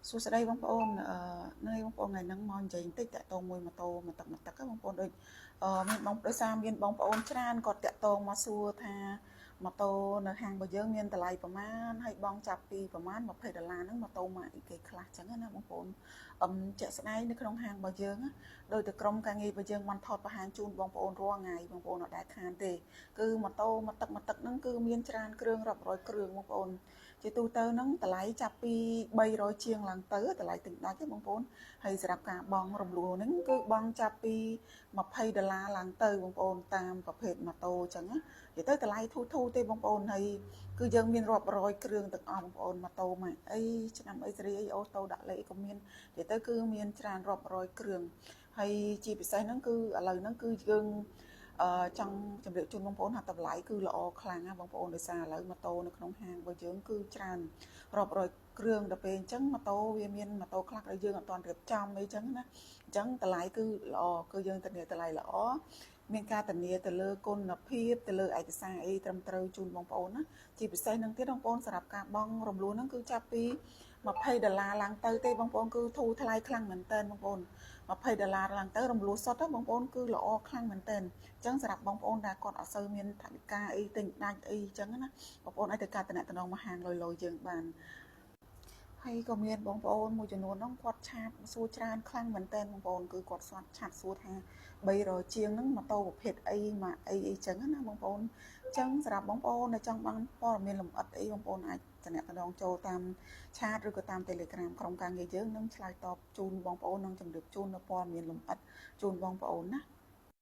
សួស្តីបងប្អូនអឺនៅបងប្អូនថ្ងៃហ្នឹងមកនិយាយបន្តិចតាក់ទងមួយម៉ូតូមួយទឹកមួយទឹកបងប្អូនដូចមានបងដោយសារមានបងប្អូនច្រើនគាត់តាក់ទងមកសួរថាម៉ូតូនៅហាងរបស់យើងមានតម្លៃប្រមាណហើយបងចាប់ពីប្រមាណ20ដុល្លារហ្នឹងម៉ូតូម៉ាកអីគេខ្លះចឹងណាបងប្អូនអឹមជាក់ស្ដែងនៅក្នុងហាងរបស់យើងដោយតែក្រុមការងាររបស់យើងបានថតបង្ហាញជូនបងប្អូនរាល់ថ្ងៃបងប្អូនអត់ដែលខានទេគឺម៉ូតូមួយទឹកមួយទឹកហ្នឹងគឺមានច្រើនគ្រឿងរាប់រយគ្រឿងបងប្អូនជាទូទៅហ្នឹងតម្លៃចាប់ពី300ជាងឡើងទៅតម្លៃទិញដាច់ទេបងប្អូនហើយសម្រាប់ការបង់រំលោះហ្នឹងគឺបង់ចាប់ពី20ដុល្លារឡើងទៅបងប្អូនតាមប្រភេទម៉ូតូអញ្ចឹងណានិយាយទៅតម្លៃធូរធូរទេបងប្អូនហើយគឺយើងមានរាប់រយគ្រឿងទាំងអស់បងប្អូនម៉ូតូម៉ាកអីឆ្នាំអីសេរីអីអូតូដាក់លេខក៏មាននិយាយទៅគឺមានច្រើនរាប់រយគ្រឿងហើយជាពិសេសហ្នឹងគឺឥឡូវហ្នឹងគឺយើងអឺចង់ជម្រាបជូនបងប្អូនថាតម្លៃគឺល្អខ្លាំងណាបងប្អូនដោយសារឥឡូវម៉ូតូនៅក្នុងហាងរបស់យើងគឺច្រើនរាប់រយគ្រឿងដល់ពេលអញ្ចឹងម៉ូតូវាមានម៉ូតូខ្លះដែលយើងអត់ទាន់រៀបចំអីចឹងណាអញ្ចឹងតម្លៃគឺល្អគឺយើងធានាតម្លៃល្អមានការធានាទៅលើគុណភាពទៅលើឯកសារអីត្រឹមត្រូវជូនបងប្អូនណាជាពិសេសនឹងទៀតបងប្អូនសម្រាប់ការបង់រំលោះហ្នឹងគឺចាប់ពី20ដុល្លារឡើងទៅទេបងប្អូនគឺធូរថ្លៃខ្លាំងមែនតើបងប្អូន20ដុល្លារឡើងទៅរំលោះសុទ្ធបងប្អូនគឺល្អខ្លាំងមែនតើអញ្ចឹងសម្រាប់បងប្អូនដែលគាត់អត់សូវមានថវិកាអីទិញដាច់អីអញ្ចឹងណាបងប្អូនអាចទៅការតំណតំណងមកហាងលយលយយើងបានហើយក៏មានបងប្អូនមួយចំនួនហ្នឹងគាត់ chat សួរច្រើនខ្លាំងមែនតើបងប្អូនគឺគាត់ស្វាត់ chat សួរថា300ជាងហ្នឹងម៉ូតូប្រភេទអីមកអីអីចឹងណាបងប្អូនអញ្ចឹងសម្រាប់បងប្អូនដែលចង់បានព័ត៌មានលម្អិតអីបងប្អូនអាចតំណតំណងចូលតាម chat ឬក៏តាម Telegram ក្រុមការងារយើងនឹងឆ្លើយតបជូនបងប្អូននិងជម្រាបជូននៅព័ត៌មានលម្អិតជូនបងប្អូនណា។